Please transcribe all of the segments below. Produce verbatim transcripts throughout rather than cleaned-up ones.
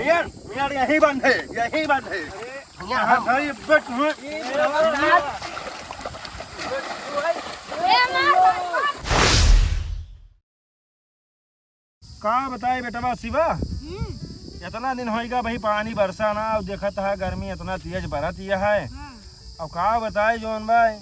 मियाँ, मियाँ, यहीं बंद है, यहीं बंद है। यहाँ है, बट, हाँ। का बताए बेटवा शिवा, हम्म। इतना दिन होइगा भाई पानी बरसा ना, और देखत है गर्मी इतना तेज बरत यह है। हाँ। और का बताए जौन भाई,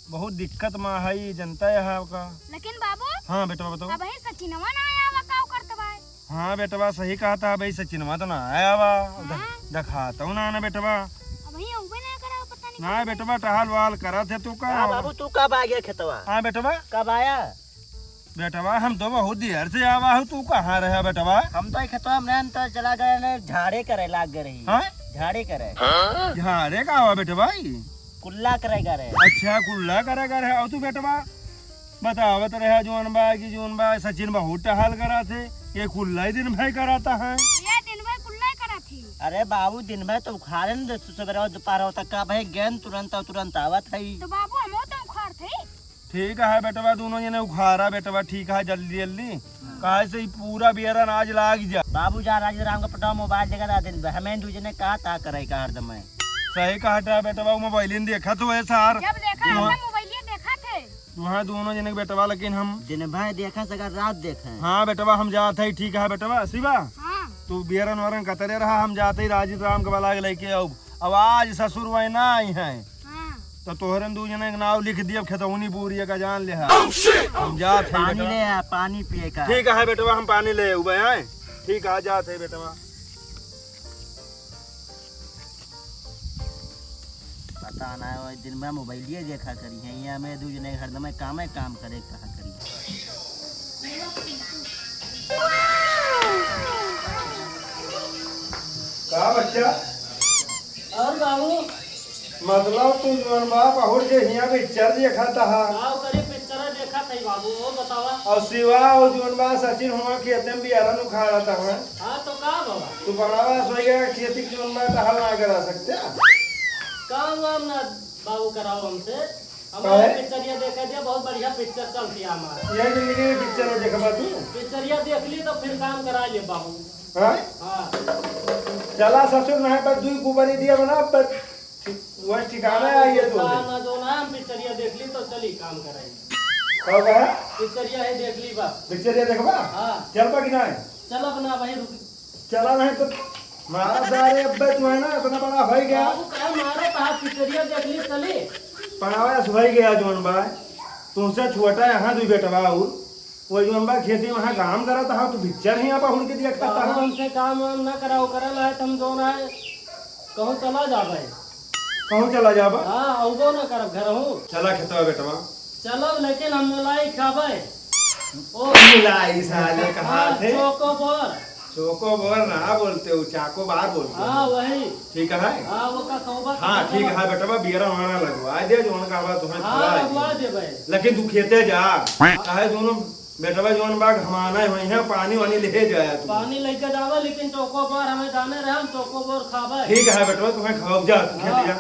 बहुत दिक्कत मा है, जनता है का। लेकिन बाबू, हाँ बेटवा बताओ। अबहीं सचिनवा ना आया हुआ, का करत बा? हाँ बेटवा, सही कहत है भाई, सचिनवा तो ना आया बा। हाँ। द-, देखातउ ना, ना बेटवा। अबहीं अउबे ना करा, पता नहीं ना कहाँ बेटवा, टहल वहल करत है तू का? हाँ बाबू, तू कब आ गया खेतवा? हाँ बेटवा। कब आया? बेटवा, हम तो बहुत देर से आवा हूँ, तू कहाँ रहा बेटवा? हम तो खेतवा में रहन तो चला गए ने, झाड़े करे लाग गए रही। हाँ? झाड़े करे। झाड़े का हुआ बेटवा? कुल्ला करे करे। अच्छा, कुल्ला करे करे। और तू बेटवा, बतावत रहा जौन बा कि जौन बा सचिन बहुत टहल करा थे, ये कुल्ला ही दिन भर कराता है। ये दिन भर कुल्ला ही करा थी। अरे बाबू, दिन भर तो उखाड़े न दे, सुबह और दोपहर होता का भाई, गेंद तुरंत और तुरंत आवत है। तो बाबू, हम तो उखाड़ थे। ठीक है बेटवा, दोनों जने उखाड़ा बेटवा, ठीक है, जल्दी जल्दी। काहे से ई पूरा बियरन आज लाग जा। बाबू जा राजेश राम का पटाव मोबाइल देखा था दिन भर, हमें दू जने का ता करे का हरदम है। सही कहत है बेटवा, वो मोबाइल ही देखत हुए सार। जब देखा तू हमने मोबाइल ही देखा थे। तू हाँ दोनों जने के बेटवा, लेकिन हम दिन भर देखा सका रात देखा। हाँ बेटवा, हम जात है, ठीक है बेटवा, शिवा। हाँ। तू बियरन वरन कतरे रहा, हम जात है राजेश राम के बला के लेके आउब। अब आज ससुर वह ना आई हैं। हाँ। तो तोहरन दू जने के नाव लिख दिया, खेतौनी पूरी का जान ले। Oh, shit! हम जात है पानी बेटवा। ले आ, पानी पिए का। ठीक है बेटवा, हम पानी ले अउबे हैं। ठीक है, जात है बेटवा। पता ना, वो दिन में मोबाइलिए देखा करी है, यहाँ में दू जने हरदम कामे काम करे कहा करी। का बच्चा? और बाबू? मतलब तू जौन बा पहुर के हियां पिक्चर देखत हा। का करी, पिक्चर देखत हई बाबू, वो बतावा। और शिवा और जौन बा सचिन हुआ खेते में बियारन उखाड़त हा। हाँ तो का बाबा? तू बनावा सोइया खेती के जौन बा टहल ना करा सकते? काम वाम ना बाबू कराओ हमसे। काहे? हमारे पिक्चरिया देखा दिया, बहुत बढ़िया पिक्चर चलती है हमारा। यह जिंदगी में पिक्चर देखबा तू? पिक्चरिया देख ली तो फिर काम करा ले बाबू। हाँ? हाँ। चला ससुर, नहीं पर दुई कुबरी दिया बना, पर वह ठिकाना है ये तो। ना, ना, जो ना, हम पिक्चरिया देख ली तो चली काम कराई। का कहा? पिक्चरिया है देख ली बा। पिक्चरिया देखबा? हाँ। चलबा कि नहीं? चलब ना भाई, रुक। चला नहीं तो मारा सारे, अब्बे तू है ना, इतना बड़ा हो ही गया। बाबू कहे मारे कहा पिक्चरिया देख ली चली। पढ़ावा सुहाई गया जौन बा। तुमसे छोटा यहाँ दुई बेटवा और वो जौन बा खेती में वहाँ काम करत हा, तू पिक्चर ही यहाँ पहुड़ के देखत हा। बाबू, हमसे काम वाम ना कराओ, करल है, तुम जौन है, कहूँ चला जाबे। कहूँ चला जाबा? हाँ, अउबो ना करब घरहूँ। चला खेतवा बेटवा। चलब, लेकिन हम मलाई खाबे। ओ। मलाई साले कहा हाँ, थे? चोकोबार। चोकोबार ना बोलते हो, चाकोबार बोलते हो। हाँ, वही। ठीक है? हाँ, वो का कहबा हाँ, ठीक है बेटवा, बियरा वाना लगवा दे, जौन कहबा तुम्हें हाँ, खिला लगवा दे। देबे। लेकिन तू खेते जा, काहे दोनों बेटवा जौन बा घमाना है, वहीं है, पानी वानी ले जाया तू। पानी लेके जावा, लेकिन चोकोबार हमें जाने रहे, हम चोकोबार खाबे। ठीक है बेटवा, तुम्हें खाओ, जा तू खेते हाँ। जा।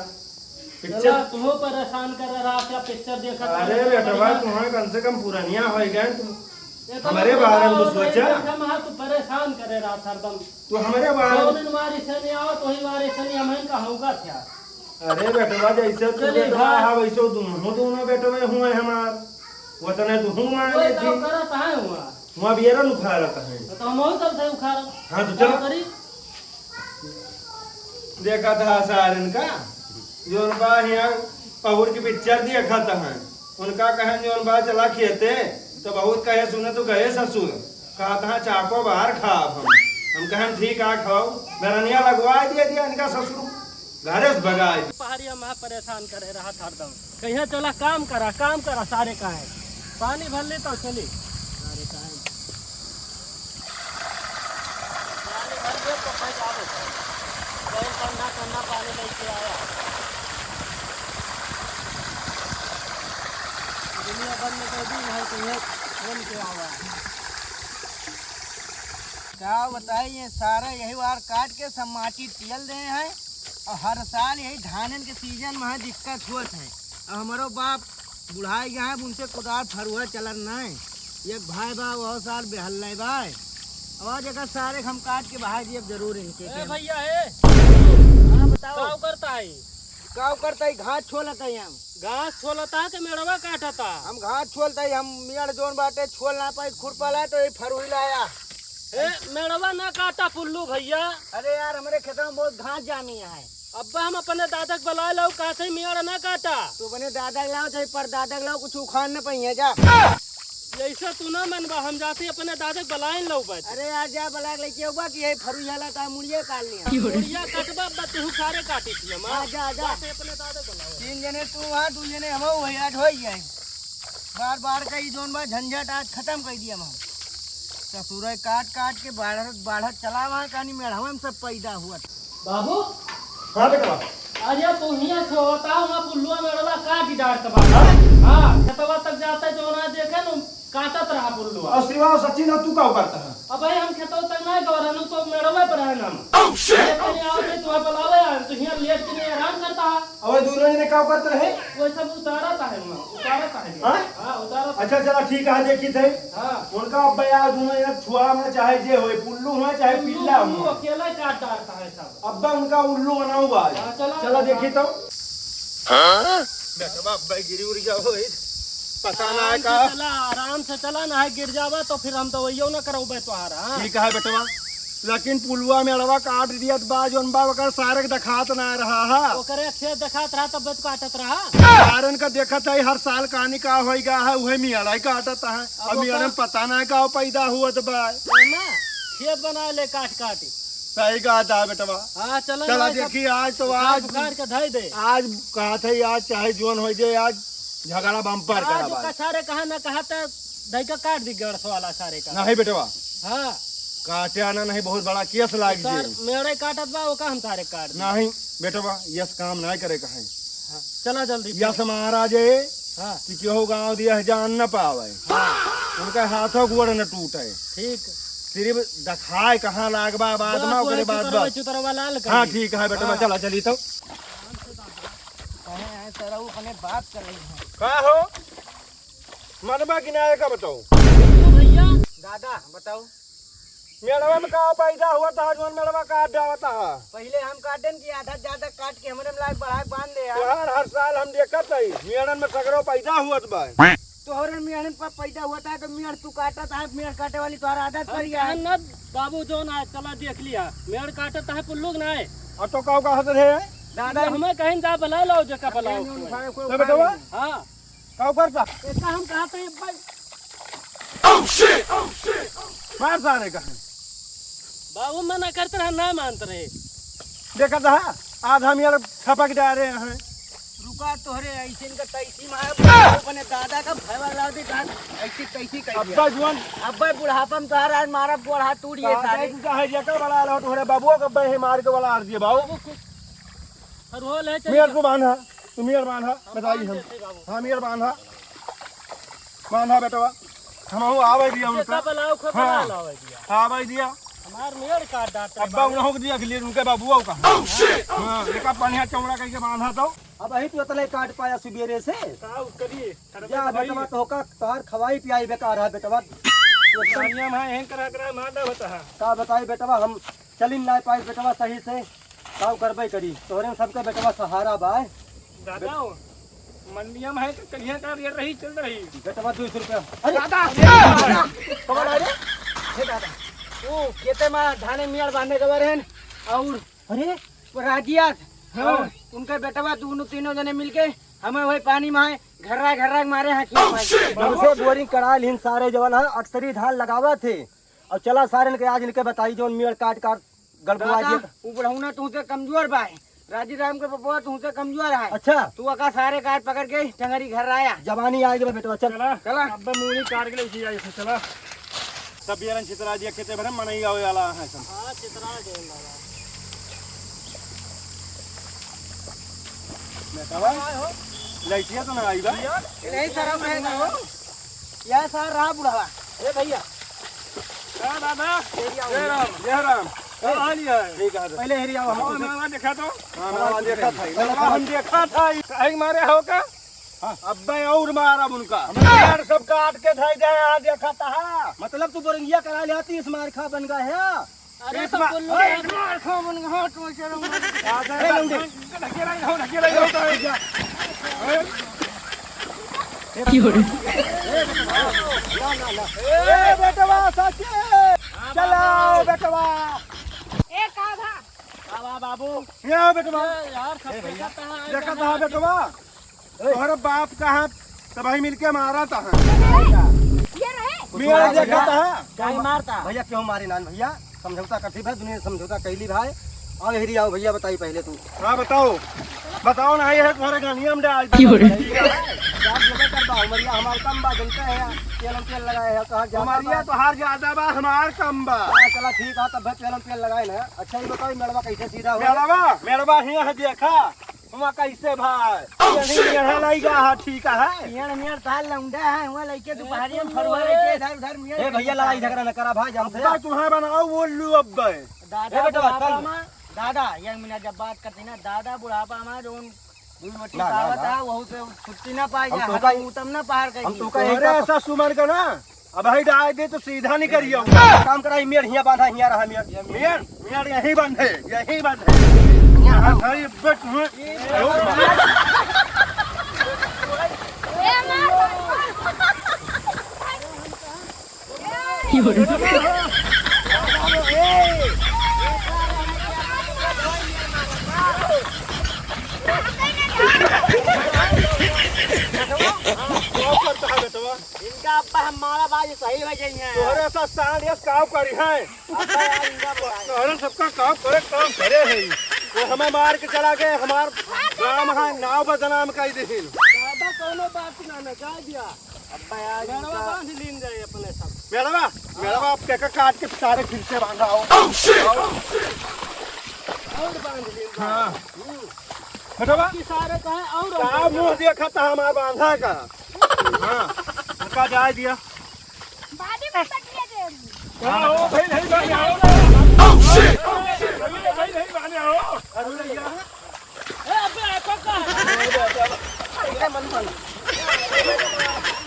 पिक्चर चला, तू परेशान करे रहा क्या? पिक्चर देखत अरे रहे, बेटवा, बढ़िया। तुम्हें कम से कम पुरानिया हो गए तुम। ये तो हमारे बारे में तो सोचा। हम हाँ, तू परेशान करे रहा था हरदम। तू हमारे बारे में कौन वारी से नहीं आओ, तो ही वारी से नहीं, हम इनका होगा क्या? अरे बेटवा, जैसे तू चले बेटवा भाई। है, वैसे दोनों, दोनों बेटवे हुए हमार। वतने तू हूँ मान कोई लेती। काम करत है हुआ। हुआ बियरन उखाड़त है। तो हम और चलते उखाड़। हाँ, तो चलो। करी। देखत हा सारन का, जौन बा हियाँ पहुर की पिक्चर देखत हैं। उनका कहन जौन बा चला खेते, तो बहुत कहे सुने तो गए ससुर। कहत हा चाको बार खाब हम। हम कहन ठीक आ खाओ, बेरनिया लगवा दिया दिया इनका ससुर। घरे से भगाए। पहाड़िया में परेशान करे रहा था हरदम। कहिया चला काम करा, काम करा सारे काहे। पानी भर ले तो चली। सारे काहे। पानी भर ले तो भाई जावे। कोई ठंडा ठंडा पानी लेके आया। दुनिया भर में कोई भी नहीं, कहिया फोन के आवा। का बताई, ये सारा यही बार काट के सब माटी तियल दे हैं और हर साल यही धानन के सीजन में दिक्कत होत है। और हमारो बाप बुढ़ाई गया है, उनसे कुदार फरुआ चलन नहीं। एक भाई बा, वह साल बेहल नहीं बा। आवाज एकर सारे हम काट के बहार दिए, अब जरूर इनके ए के। भैया, ए। हाँ, बताओ। काव करता है? काव करता है, घास छोलता है हम। घास छोलता है कि मेड़वा काटता? हम घास छोलता है, हम मेड़ जोन बाटे छोल ना पाई, खुरपा लाए तो ये फरुई लाया। ए, मेड़वा ना काटा पुल्लू भैया। अरे यार, हमरे खेतवा में बहुत घास जामी है। अब्बा हम अपने दादा के बलाए लाओ, कहा से मेड़ ना काटा। तू अपने दादा के लाओ चाहे परदादा के लाओ, कुछ उखाड़ न पइहे जा। ऐसे तू ना मनबा, हम जाते अपने दादा के बलाए लाओ बस। अरे यार, जा बला के लेके आऊबा कि यही फरुई हला ता मुड़िया काट लिया। मुड़िया कटबा, अब्बा तू सारे काटी थी हम। हाँ, जा, जा। जाते अपने दादा के बलाओ। तीन जने तू वहाँ, दू जने हम वही, आज हो ही जाए। बार बार का ई जोन बा झंझट आज खत्म कर दिया हम। ससुरे काट काट के बाढ़त बाढ़त चला वहाँ, कहानी मेढ़वा में सब पैदा हुआ। बाबू। हाँ बेटवा। अरे तू हियाँ से होता हूँ, पुल्लुआ मेड़वा काट डारत बा। हाँ? हाँ, खेतवा तक जाते जो ना देखे न, काटत रहा पुल्लुआ। और शिवा और सचिन और तू का करता है? अब भाई हम खेतवा तक ना गवा रहनु तो मेड़वा पर रहन हम। Oh, shit! अरे कहीं आओ नहीं, तुम्हें बुलावे आए, तो हियाँ लेट के नहीं आराम करता है। और दोनों जने का करते रहे? वो सब उतारत है, उतारत है। हाँ? हाँ, उतारत है। अच्छा चला ठीक है, देखी थे। हाँ। उनका अब यार दोनों जने छुआ में चाहे जे होए, पुल्लू होए चाहे पुल्लू, पिल्ला पुल्लू होए। अकेला ही काट डारता है सब। अब्बा उनका उल्लू बनाऊ बा आज। हाँ, चला, चला चला। देखी तो। हाँ? बेटवा अब्बा गिरी उरी जाओ, ए, पता ना है आराम से का। चला, आराम से चला, ना है गिर जावा तो फिर हम तो वही ना करौबे तोहार, हाँ? ठीक है बेटवा, लेकिन पुलवा में अड़वा काट दिया त बा, जोन बा ओकर सारे के देखात ना रहा है। ओकरे खेत देखात रहा तब तो काटत रहा। सारन का देखत है हर साल कहानी का होई गा है, उहे मियाड़ा ही काटत है। अब अब मियाड़ा में ओकर पता ना का पैदा हुआ त बा। ना, खेत बना ले काट काट। सही कहा था बेटवा। हाँ, चला चला ना, देखी, आज तो उखाड़ आज, पुखाड़ के धई दे। आज कहा था, आज चाहे जोन हो जाए, आज झगड़ा बम्पर आज करा ओका बा। सारे कहा ना कहा त धई का काट दी गड़स वाला सारे का। नहीं बेटवा। हाँ। काटे आना नहीं, बहुत बड़ा केस लाग सर, जाए। मेड़े काटत बा, ओका हम सारे काट दी। नहीं बेटवा, यस काम नहीं करे का है। हाँ, चला जल्दी। यस महाराज है हाँ। कि केहू गाँव दिया है जान न पावे। हाँ। उनका हाथों गोड़ न टूटे। ठीक। सिर्फ दिखाए कहाँ लाग बा, बाद बस में ओकरे वही बाद चुतरवा, बस। चुतरवा लाल कर हाँ, दी। ठीक है बेटवा, हाँ। चला चली तो। कहे हैं सर, वो अपने बात कर रही है। का हो? मनबा कि ना, एका बताओ। तो भैया। दादा, बताओ। मेड़वा में का पैदा हुआ था, जोन मेड़वा काट डावत हा? पहिले हम काटेन कि आधा ज्यादा काट के हमरे में लाग बढ़ा के बांध दे यार। तोहार हर साल हम देखत हई, मेड़न में सगरो पैदा हुअत बा। तोहरे मेड़न पर पैदा हुआ था तो मेड़ तू काटत है, मेड़ काटे वाली तोहर आदत हम पड़ गया है। कहन न बाबू, जोन आज चला देख लिया, मेड़ काटत है पुल्लुक ना है। अब तो काऊ कहत रहे? दादा, हमें कहीं जा बुला लाओ, जेका बुलाओ। उठाए, कोई तो उठाए बेटवा? नहीं। हाँ। का ऊपर का? इतना हम कहा थे भाई। Oh, shit! Oh, shit! मार सारे का है। बाबू मना करते रहा, ना मानते रहे। देखा था, आज हम यार छपक जा रहे हैं। रुका तोहरे ऐसे इनका तैसी मार, अपने दादा का भयवा ला दे, जान ऐसी तैसी कर दिया। अब्बा जुआन। अब्बा बुढ़ापा में तोहार आज मारा, गोड़ हाथ टूट गए का सारे। तू चाहे जेकर बड़ा लो, तोहरे बाबुआ का बहे मार के बड़ा हार दिए बाबू। बाबू कुछ रोल है, चल मेर जा। तू बांधा, तू मेर बांधा, हम बताई बांध हम। देते बाबू। हाँ, मेर बांधा। बांधा बेटवा। हम हूँ आवे दिया उनका। का बुलाओ, खबर हाँ। लावे दिया। आवे दिया। हमार मेड़ काट डांट रहे अब्बा बाबू। उन्हों को दिया, अगले उनके बाबुआ का। Oh, shit! हाँ, एक आप बढ़िया चौड़ा करके बांधा तो। अब अही तू इतने काट पाया सुबेरे से। का करिए? अरे जा भाई। बेटवा, तो का तोहार खवाई पियाई बेकार है बेटवा। तो बढ़िया में है, हेंग करा करा मांडा होता है। का बताई बेटवा, हम चलिन ना पाई बेटवा सही से। काऊ करबे करी, तोहरे में सबके बेटवा सहारा बा। दादा, मंडिया में है तो कहिया का रेट रही, चल रही। बेटवा दो सौ रुपया। अरे दादा, दादा, कौन आ रे? हे दादा, वो खेते में धाने मियाड़ बांधे गए रहन और अरे? वो राजिया हाँ। और उनके बेटवा दोनों तीनों जने मिलके हमें वही पानी में है, घर्रा घर्रा के मारे हैं खेत में। जब से बोरिंग करा लिन सारे जवन है, अक्सरी धान लगावा थे। और चला सारन के आज इनके बताई जौन मियाड़ काट काट गड़बड़ा दादा, दिया। उ बुढ़ौना तुमसे कमजोर बा। राजी राम के पपुआ तुमसे कमजोर है। अच्छा। तू अका सारे काट पकड़ के टंगरी घर आया। जवानी आ गई बेटवा, चल। चला, चला। अब मूली काट के ले उसी आई से, चला। सब बियरन छितरा दिया, खेते भरे मनई आवे वाला है सब। हाँ, छितरा गए बाबा। बेटवा, लइचिया तो ना आई बा? नहीं, शर्म है ना हो। यह सार रहा बुढ़वा। ए भैया। का दादा? हेरी आओ। जय राम, जय राम। का हाल है? ठीक है। पहले हेरी आओ, हम हाँ, कुछ ना, ना, देखा तो। हाँ, ना, ना, देखा था। ना, हम देखा था। काहे मारे हो का? हाँ। अब्बे और मारब उनका। हम पेड़ सब काट के धइ दे, यहाँ देखत हा। मतलब तू बोरंगिया करा लेती, इस मार खा बन गया है। अरे इस तो मार, बोल लो ओए, यार। मार खा बन गया, तो चलो मार। आ गए, ए, लौंडे। ढकेला ही रहो, ढकेला ही रहो, तो है क्या? की हो रे? ए, बेटवा, सच्ची। चलो, बेटवा। ए, का भा? का बा बाबू? ये आओ बेटवा। ए यार, सब ए भैया। देखत हा, देखत हा बेटवा। ए। तोहरे बाप का हाथ तबाही मिलके मारा था। ये रहे। मेरा देखत हा। काहे मारता? भैया क्यों मारे नान भैया? समझौता करती भाई, दुनिया समझौता कैली भाई। आओ हेरी आओ भैया, बताई पहले तू। हाँ बताओ, बताओ ना, ये है तुम्हारे गानिया में डाल। की हो रे? यार, ये कर बा, उमरिया हमार कम बा, जनता है यार, तेल हम तेल लगाए हैं, तो हर जाता उमरिया बा। तो हर ज्यादा बा, हमार कम बा। हाँ, चला ठीक है, तब भाई तेल हम तेल लगाए ना। अच्छा, ये बताओ, मेड़वा कैसे सीधा हो? मेड़वा, मेड़वा हियाँ है, देखा, हुआ कैसे भाई? यही मेढ़ा लाई गा, हाँ, ठीक है। मियाँ, मियाँ, तार लौंडा है, हुआ लइके दोपहरिया में फरुआ लइके इधर उधर मियाँ ए भैया, लड़ाई झगड़ा न करा भाई, जान से। अब्बा तुम्हें बनाओ, बोल लू अब्बे। दादा ए बेटा, बुढ़ापा चल। मा, दादा, एक मिनट, जब बात करती ना, दादा बुढ़ापा मा जौन दुई रोटी ना, ना, पावत ना। है, वहू से छुट्टी ना पाई हम जा, तो हर का, मुँह तम ना पार कर हम दी। तो का एक अरे बात ऐसा सुमन का ना, अब भाई डाल दे तो सीधा नहीं करियो। काम करा, मेड़ हियाँ बांधा, हियाँ रहा मेड़। मेड़, मेड़ यहीं बांधे, यहीं बांधे। यहाँ भाई बट हुए। इनका अब्बा हम मारा बाज सही हो जाइए। तोहरे सा सांड यस काव करी है। अब्बा यार, इनका बताए। तोहरे सबका काम करे, काम करे है। वो हमें मार के चला गए, हमार नाम है, नाव बदनाम कर दिहिन। दादा, कोनो बात ना, ना, जा दिया। अब्बा यार, मेड़वा इनका बांध लीन जाए अपने सब। मेड़वा, मेड़वा, आप क्या काट के सारे फिर से बांधा हो। और बांध लीन जाए। हाँ। हम्म। हटवा। कि सारे कहे और का मुंह देखा था हमार बांधा का? हाँ, उनका जाए दिया। बादी में पटिया दे। का हो भाई, नहीं माने हो। Oh, shit! भाई, नहीं माने हो। अरे भैया। ए, अबे, आपको का?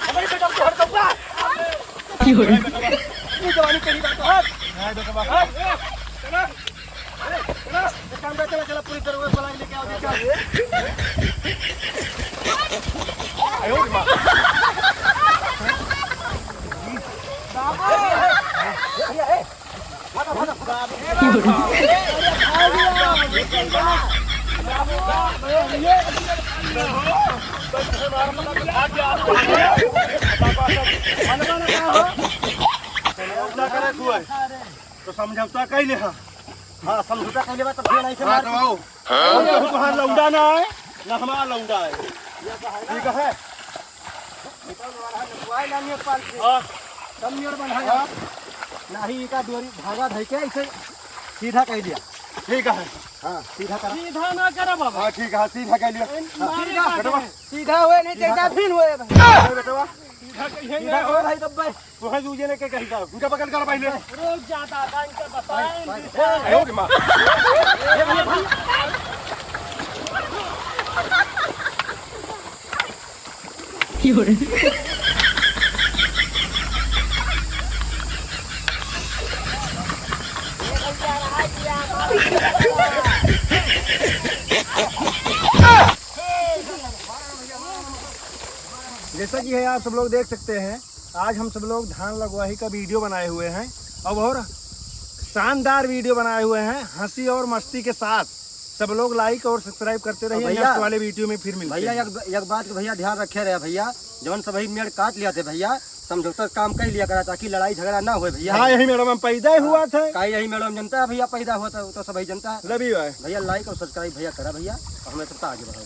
हमारी बेटा को हर दूंगा। की हो रही? ये जवानी पहली बात तो हट। नहीं, बेटा, बाहर। हट। चला। चला, चला, पूरी तरह से बुला के लेके आओ, देखा। आयो रे माँ। ना करे तू है। तो समझौता कइले हा। हाँ, समझौता कइले बा, तब फिर ऐसे हाँ, मार तो आओ। हाँ, तो तुम्हारा लौंडा ना है, ना हमारा लौंडा है। ठीक है? हाँ। हाँ। ना ही इनका डोरी धागा धइ के ऐसे सीधा कइ दिया। ठीक है। हाँ, सीधा करा। सीधा ना करा बाबा। हाँ, ठीक है, सीधा कइ लिया। हाँ। मारे सीधा, काटे। हटवा। सीधा हुए नहीं, सीधा सीधा कर। फिर हुए भाई। अरे बेटवा। सीधा कइहे सीधा ना। हुए भाई, तब भाई। तोहे दूजे ने के कही का? उनका पकड़ कर पहले। रुक जा दादा, इनका बताएं। ए, ए, ए, ए, माँ। जैसा कि है, आप सब लोग देख सकते हैं, आज हम सब लोग धान लगवाही का वीडियो बनाए हुए हैं और, और शानदार वीडियो बनाए हुए हैं हंसी और मस्ती के साथ। सब लोग like और subscribe करते रहिए। भैया, next वाले वीडियो में फिर मिलते भैया, हैं। एक, एक बात का भैया ध्यान रखे रहे भैया, जौन सबही मेड़ काट लिया थे भैया, समझौता काम कर लिया करा ताकि लड़ाई झगड़ा ना होए भैया। हाँ, यही मेड़ में हम पैदा हुआ था। का यही मेड़ में जनता है भैया, पैदा हुआ था, वो तो सबही जनता है। Love you, bye। भैया like और subscribe भैया करा भैया, और हमें सबका आगे बढ़ाओ।